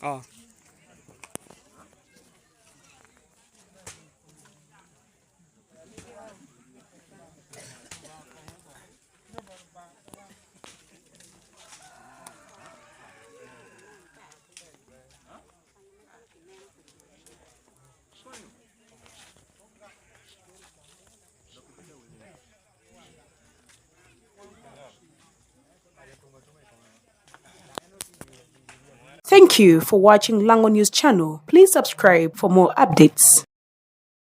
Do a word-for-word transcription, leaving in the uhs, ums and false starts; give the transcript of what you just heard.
Oh. Thank you for watching Lango News Channel. Please subscribe for more updates.